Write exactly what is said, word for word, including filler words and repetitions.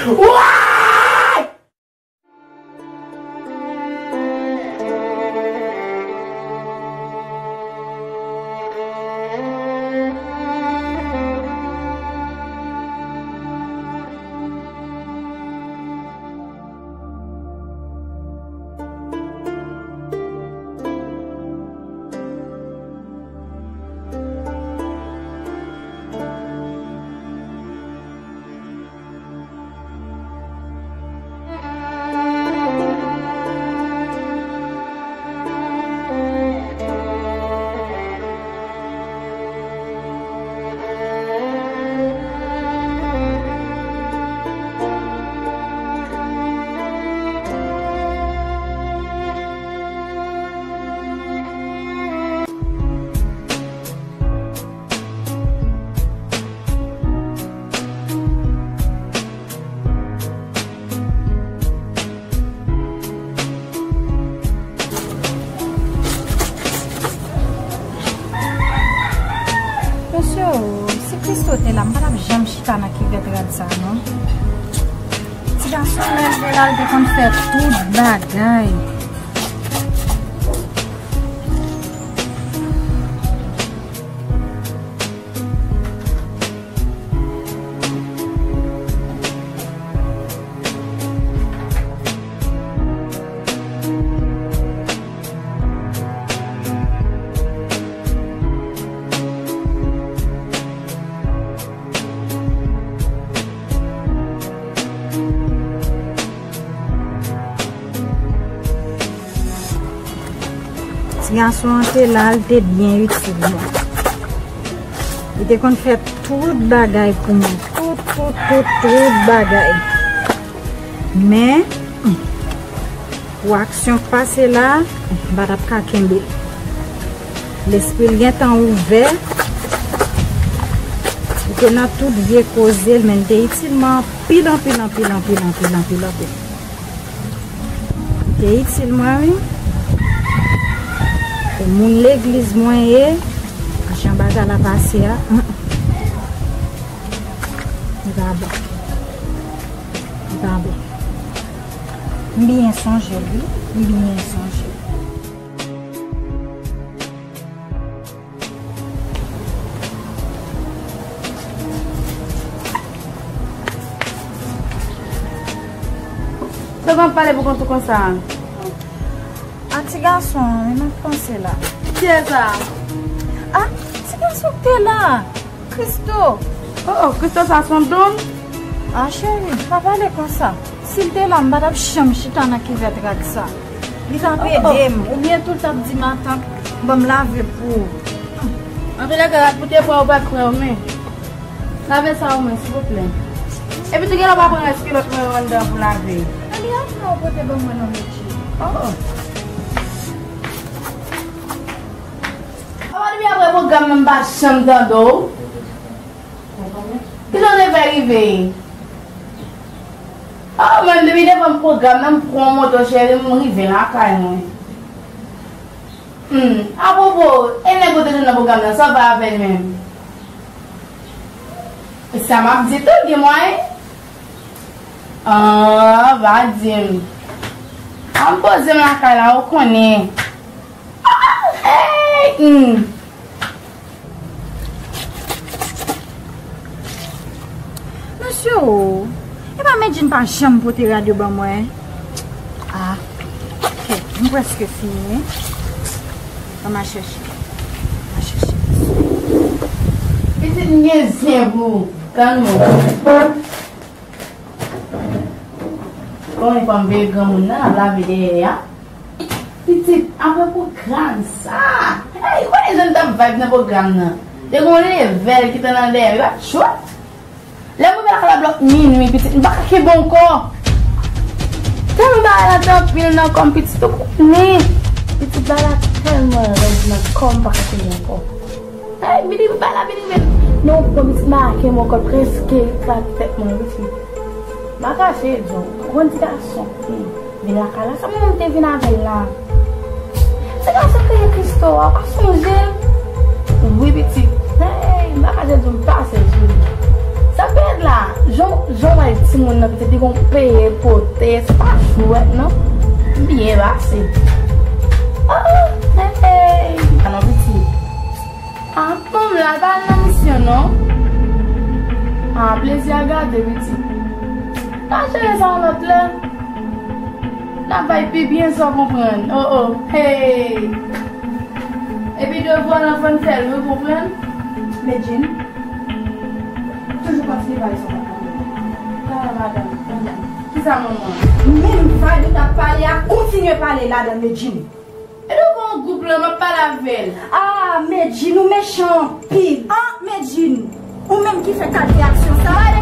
What? Mesye o, si Christo te la, m pa t ap janm chita nan kivèt rad sa non. Ti gason lè l te la, l te konn fè tout bagay. Ti gason an te la, l te byen itil mwen. Li te konn fè tout bagay pou mwen. Tout, tout, tout, tout bagay. Men, hmm, pou aksyon k pase la, hmm, m pa t ap ka kenbe l. Lespri l gentan ouvè. Li te nan tout vye koze l, men l te itil mwen anpil, anpil, anpil. Te itil mwen, wi. E moun legliz mwen ye, jan bagay la pase a, mm, mm. Li pa bon. Li pa bon. M byen sonje l, wi. M byen sonje l. Sa w ap pale pou kont ou konsa? A ti gason an, wi, m ap panse la. Kiyès sa? A, ti gason k te la. Christo. Oh, oh, Christo sa se yon don? A, cheri, pa pale konsa. Si l te la, m pa t ap janm chita nan kivèt rad sa. Li t ap ede m. Oubyen tou, l t ap di, "Matant, ban m lave pou ou." Antoulèka, rad pou te pran ou pa t pran ou, men. Lave sa ou men, silvouplè. Epi tou, genlè w pa pran rès kilòt mwen yo anndan pou lave. Ann, li ap pran ou pote ban mwen non, Medjy. Oh, oh. Avan depi apre pwogram nan, m pa janm tande w. Kilè w te fè rive? Oh, men depi devan pwogram nan, m pran moto, cheri, m rive lakay mwen. Hmm, apwopo, e nèg ou te jwenn nan pwogram nan, sa w fè avè l menm? E sa m ap di tou, gen mwayen? Ah, va di m. An poze m lakay la, ou konnen. Ah, hey, hmm. Mesye o, e pa Medjine pa janm pote rad yo ban mwen. Ah, ok, m prèske fini, wi. Ann al chèche. Ann al chèche. Pitit, m gen zen pou ou. Kalme w. Bon, e pa m veye granmoun nan ap lave dèyè a. Pitit, apre pwogram sa. Hey, ou konnen jan m t ap vibe nan pwogram nan. Te gen yon levèl ki te nan dèyè m, li pa t chòt. Lè m rive lakay la bò minui, pitit, m pa ka kenbe ankò. Tèlman bagay la te anpil nan kò m, pitit, ou konnen. Pitit, bagay la tèlman rèd nan kò m, m pa ka kenbe ankò. Hey, vini, bay la, vini, vini. Non, bon, pitit, make m ankò, prèske eklate tèt mwen, pitit. M pa kache, Djo. Ou konn ti gason, hmm, vin lakay la. Se mwen menm te vin avè l la. Ti gason ki rele Christo a, ou pa sonje l? Wi, pitit. Hey, m pa kache, Djo, m pase sou li. Sa k pi rèd la, jan, jan w wè l Timoun nan pitit li gon peye pote, se pa jwèt non. Byen pase. Oh, hey, hey. Anon pitit. Ah, manm la pa al nan misyon non. Ah, plezi a gate pitit. Pa jere sa yon lòt lè. N ap bay pi byen sa w konprann. Oh, oh, hey. Epi devwa lan fò n fè l wi, w konprann? Medjine, toujou kontinye pale sa w pa konn. Sa va madanm, madanm. Kisa manman? Menm vibe ou t ap pale a, kontinye pale ladan Medjine. E nou gon gwoup lan, m ap pale avè l. Ah, Medjine, ou mechan anpil. Ah, Medjine, ou menm ki fè kalite aksyon sa.